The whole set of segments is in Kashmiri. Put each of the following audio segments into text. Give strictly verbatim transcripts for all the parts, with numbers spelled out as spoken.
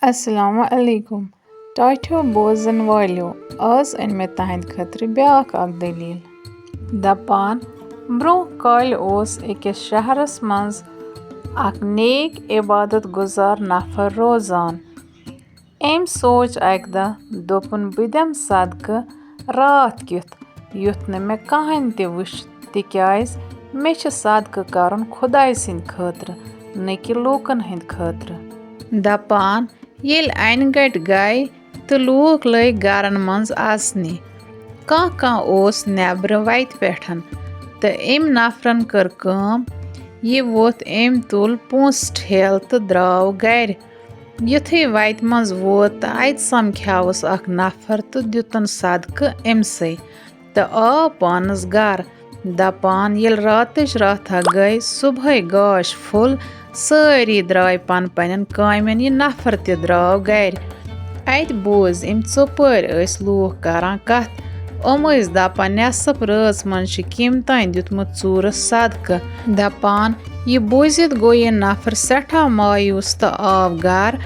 السلام علیکم۔ ٹاٹھیو بوزن والیو، آز أنۍ مےٚ تُہنٛدِ خٲطرٕ بیٛاکھ اکھ دٔلیٖل۔ دَپان، برٛونٛہہ کالہِ اوس أکِس شہرس منٛز اکھ نیک عبادت گُزار نفر روزان۔ أمۍ سوٗنٛچ اکہِ دۄہ، دوٚپُن، "بہٕ دِمہٕ صدقہٕ راتھ کیُتھ، یُتھ نہٕ مےٚ کٕہٕنۍ تہِ وٕچھِ، تِکیٛازِ مےٚ چھُ صدقہٕ کرُن خۄداے سٕنٛدِ خٲطرٕ، نہٕ کہِ لوٗکن ہٕنٛدِ خٲطرٕ۔" دَپان، ییٚلہِ انہِ گٹہِ گٔے تہٕ لوٗکھ لٔگۍ گرن منٛز اژنہِ۔ کانٛہہ کانٛہہ اوس نیبرٕ وتہِ پٮ۪ٹھ، تہٕ أمۍ نفرن کٔر کٲم، یہِ ووٚتھ، أمۍ تُل پونٛسہٕ ٹھیلہٕ تہٕ درٛاو گرِ۔ یُتھُے وتہِ منٛز ووت تہٕ اتہِ سمکھیاوُس اکھ نفر تہٕ دِتُن صدقہٕ أمۍ سٕے۔ تہٕ آو پانس گرٕ۔ دپان، ییٚلہِ راتٕچ راتھا گٔے، صبحٲے گاش پھوٚل، سٲری درٛاے پن پننٮ۪ن کامٮ۪ن، یہِ نفر تہِ درٛاو گرِ۔ اتہِ بوز أمۍ ژۄپٲرۍ ٲسۍ لوٗکھ کران کتھ۔ یِم ٲسۍ دپان، نٮ۪صٕف رٲژ منٛز چھُ کٔمۍ تام دیُتمُت ژوٗرس صدقہٕ۔ دپان، یہِ بوٗزِتھ گوٚو یہِ نفر سٮ۪ٹھاہ مایوس تہٕ آو گرٕ۔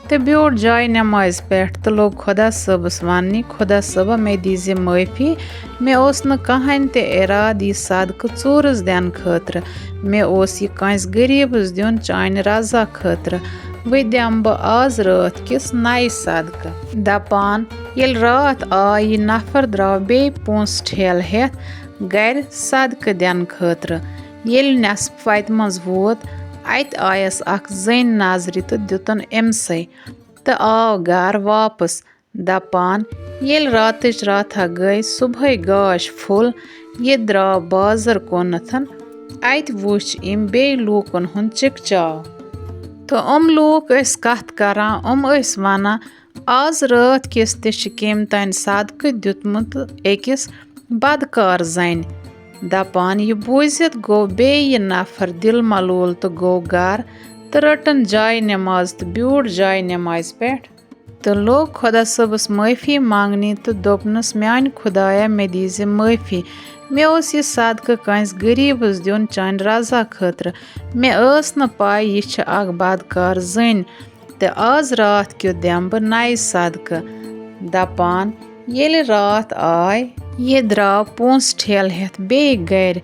تہٕ بیوٗٹھ جاے نمازِ پٮ۪ٹھ تہٕ لوٚگ خۄدا صٲبس وننہِ، "خۄدا صٲبا، مےٚ دیٖزِ معٲفی، مےٚ اوس نہٕ کٕہٕنۍ تہِ ارادٕ یہِ صدقہٕ ژوٗرس دِنہٕ خٲطرٕ، مےٚ اوس یہِ کٲنٛسہِ غریٖبس دیُن چانہِ رضا خٲطرٕ، وۄنۍ دِمہٕ بہٕ آز راتھ کِس نَیہِ صدقہٕ۔" دپان، ییٚلہِ راتھ آے، یہِ نفر درٛاو بیٚیہِ پونٛسہٕ ٹھیلہٕ ہٮ۪تھ گرِ صدقہٕ دِنہٕ خٲطرٕ۔ ییٚلہِ نٮ۪صٕف وتہِ منٛز ووت، اتہِ آیس اکھ زٔنۍ نظرِ تہٕ دِتُن أمۍ سٕے تہٕ آو گرٕ واپس۔ دپان، ییٚلہِ راتٕچ راتھا گٔے، صبحٲے گاش پھوٚل، یہِ درٛاو بازر کُنتھ۔ اتہِ وُچھ أمۍ بیٚیہِ لوٗکن ہُنٛد چکچاو۔ تہٕ یِم لوٗکھ ٲسۍ کتھ کران، یِم ٲسۍ ونان، آز راتھ کِس تہِ چھِ کٔمۍ تانۍ صدقہٕ دیُتمُت أکِس بدکار زنہِ۔ دپان، یہِ بوٗزِتھ گوٚو بیٚیہِ یہِ نفر دِل ملوٗل تہٕ گوٚو گرٕ تہٕ رٔٹٕن جاے نماز تہٕ بیوٗٹھ جاے نمازِ پٮ۪ٹھ۔ تہٕ لوٚگ خۄدا صٲبس معٲفی منٛگنہِ تہٕ دوٚپنس، میانہِ خۄدایا، مےٚ دیٖزِ معٲفی۔ مےٚ اوس یہِ صدقہٕ کٲنٛسہِ غریٖبس دیُن چانہِ رضا خٲطرٕ۔ مےٚ ٲس نہٕ پَے یہِ چھِ اکھ بدکار زٔنۍ۔ تہٕ آز راتھ کیُتھ دِمہٕ بہٕ نَیہِ صدقہٕ۔ دپان، ییٚلہِ راتھ آے، یہِ درٛاو پونٛسہٕ ٹھیلہٕ ہٮ۪تھ بیٚیہِ گرِ۔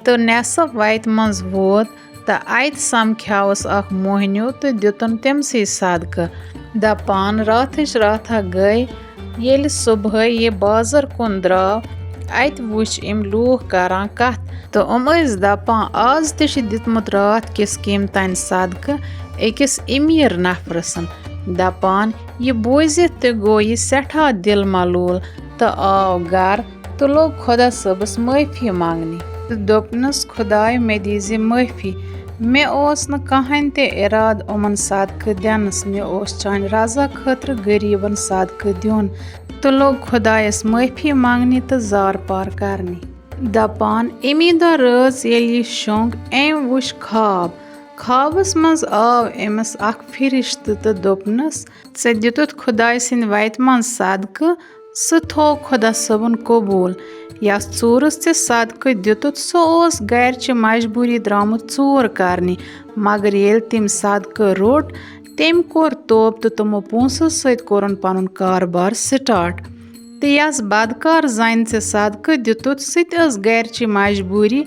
تہٕ نٮ۪صٕف وتہِ منٛز ووت تہٕ اتہِ سمکھیاوس اکھ موہنیو تہٕ دِتُن تٔمۍ سٕے صدقہٕ۔ دپان، راتھٕچ راتھا گٔے، ییٚلہِ صبحٲے یہِ بازر کُن درٛاو، اتہِ وُچھ أمۍ لوٗکھ کران کتھ تہٕ یِم ٲسۍ دپان، آز تہِ چھُ دیُتمُت راتھ کِس قۭمتن صدقہٕ أکِس أمیٖر نفرسن۔ دپان، یہِ بوٗزِتھ تہِ گوٚو یہِ سٮ۪ٹھاہ دِل ملوٗل تہٕ آو گرٕ تہٕ لوٚگ خۄدا صٲبس معٲفی منٛگنہِ تہٕ دوٚپنس، خۄداے، مےٚ دیٖزِ معٲفی۔ مےٚ اوس نہٕ کٕہٕنۍ تہِ ارادٕ یِمن صدقہٕ دِنس، مےٚ اوس چانہِ رضا خٲطرٕ غریٖبن صدقہٕ دیُن۔ تہٕ لوٚگ خۄدایس معٲفی منٛگنہِ تہٕ زارپار کرنہِ۔ دپان، امی دۄہ رٲژ ییٚلہِ یہِ شۄنٛگ، أمۍ وُچھ خواب۔ خوابس منٛز آو أمِس اکھ فرشتہٕ تہٕ دوٚپنس، ژےٚ دیُتُتھ خۄداے سٕنٛدِ وتہِ منٛز صدقہٕ، سُہ تھوو خۄدا صٲبُن قبوٗل۔ یَس ژوٗرس ژےٚ صدقہٕ دیُتُتھ، سُہ اوس گرِچہِ مجبوٗری درٛامُت ژوٗر کرنہِ، مگر ییٚلہِ تٔمۍ صدقہٕ روٚٹ، تٔمۍ کوٚر توبہٕ تہٕ تِمو پونٛسو سۭتۍ کوٚرُن پنُن کارٕبار سٹارٹ۔ تہٕ یَس بدکار زنہِ ژےٚ صدقہٕ دیُتُتھ، سُہ تہِ ٲس گرِچہِ مجبوٗری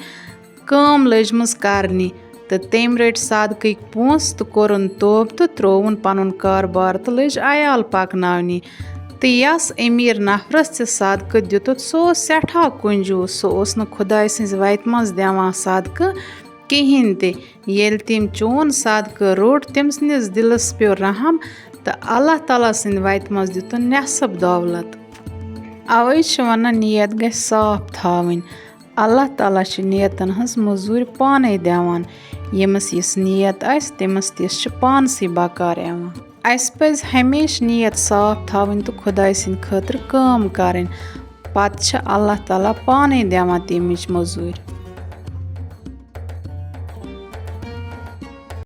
کٲم لٔجمٕژ کرنہِ، تہٕ تٔمۍ رٔٹۍ صدقٕکۍ پونٛسہٕ تہٕ کوٚرُن توبہٕ تہٕ ترٛووُن پنُن کارٕبار تہٕ لٔج عیال پکناونہِ۔ تہٕ یَس أمیٖر نفرس ژےٚ صدقہٕ دیُتُتھ، سُہ اوس سٮ۪ٹھاہ کنجوٗس، سُہ اوس نہٕ خۄداے سٕنٛزِ وتہِ منٛز دِوان صدقہٕ کِہیٖنۍ تہِ۔ ییٚلہِ تٔمۍ چون صدقہٕ روٚٹ، تٔمۍ سٕنٛدِس دِلس پیوٚو رحم، تہٕ اللہ تعالیٰ سٕنٛدِ وتہِ منٛز دیُتُن نٮ۪صٕف دولت۔ اوے چھِ ونان، نیت گژھِ صاف تھاوٕنۍ۔ اللہ تعالیٰ چھِ نیتن ہٕنٛز مٔزوٗرۍ پانے دِوان۔ ییٚمِس یِژھ نیت آسہِ، تٔمِس تِژھ چھِ پانسٕے بکار یِوان۔ اَسہِ پَزِ ہمیشہِ نیت صاف تھاوٕنۍ تہٕ خۄداے سٕنٛدِ خٲطرٕ کٲم کرٕنۍ۔ پتہٕ چھِ اللہ تعالیٰ پانے دِوان تَمِچ مٔزوٗرۍ۔